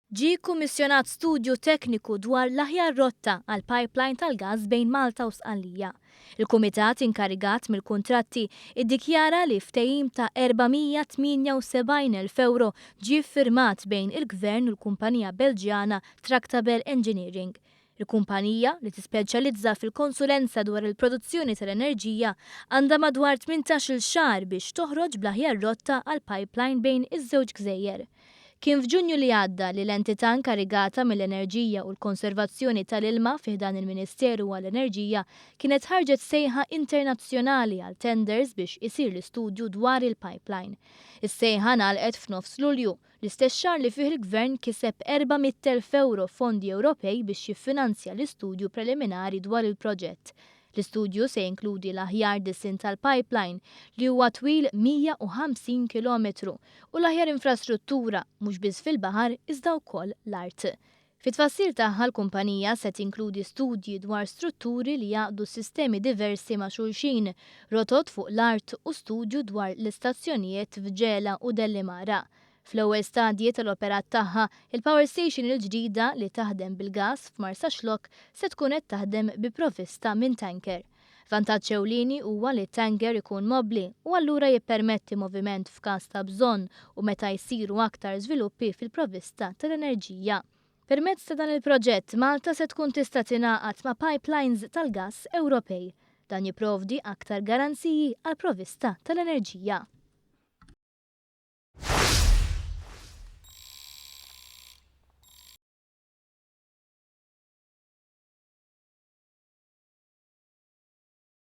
Ġie kkummissjonat studju tekniku dwar l-aħjar rotta għal pipeline tal-gass bejn Malta u Sqallija. Il-kumitat inkarigat mill-kuntratti iddikjara li ftehim ta' 478,000 ewro ġie ffirmat bejn il-Gvern u l-kumpanija Belġjana Tractebel Engineering. Il-kumpanija, li tispeċjalizza fil-konsulenza dwar il-produzzjoni tal-enerġija, għandha madwar 18-il xahar biex toħroġ bl-aħjar rotta għall-pipeline bejn iż-żewġ gżejjer. Kien f'Ġunju li għadda li l-entità inkarigata mill-enerġija u l-konservazzjoni tal-ilma fi ħdan il-Ministeru għall-Enerġija kienet ħarġet sejħa internazzjonali għal tenders biex isir l-istudju dwar il-pipeline. Is-sejħa ngħalqet f'nofs Lulju, l-istess xahar li fih il-Gvern kiseb 400,000 ewro fondi Ewropej biex jiffinanzja l-istudju preliminari dwar il-proġett. L-istudju se jinkludi l-aħjar disinn tal-pipeline, li huwa twil 150 kilometru, u l-aħjar infrastruttura, mhux biss fil-baħar iżda wkoll l-art. Fit-tfassil tagħha l-kumpanija se tinkludi studji dwar strutturi li jgħaqqdu sistemi diversi ma' xulxin, rotot fuq l-art u studju dwar l-istazzjonijiet f'Ġela u Dellimara. Fl-ewwel stadji tal-operat tagħha, il-power station il-ġdida li taħdem bil-gass f'Marsaxlokk se tkun qed taħdem bi provvista minn tanker. Vantaġġ ewlieni huwa li t-tanker ikun mobbli u allura jippermetti moviment f'każ ta' bżonn u meta jsiru aktar żviluppi fil-provvista tal-enerġija. Permezz ta' dan il-proġett, Malta se tkun tista' tingħaqad ma' pipelines tal-gass Ewropej. Dan jipprovdi aktar garanziji għall-provvista tal-enerġija.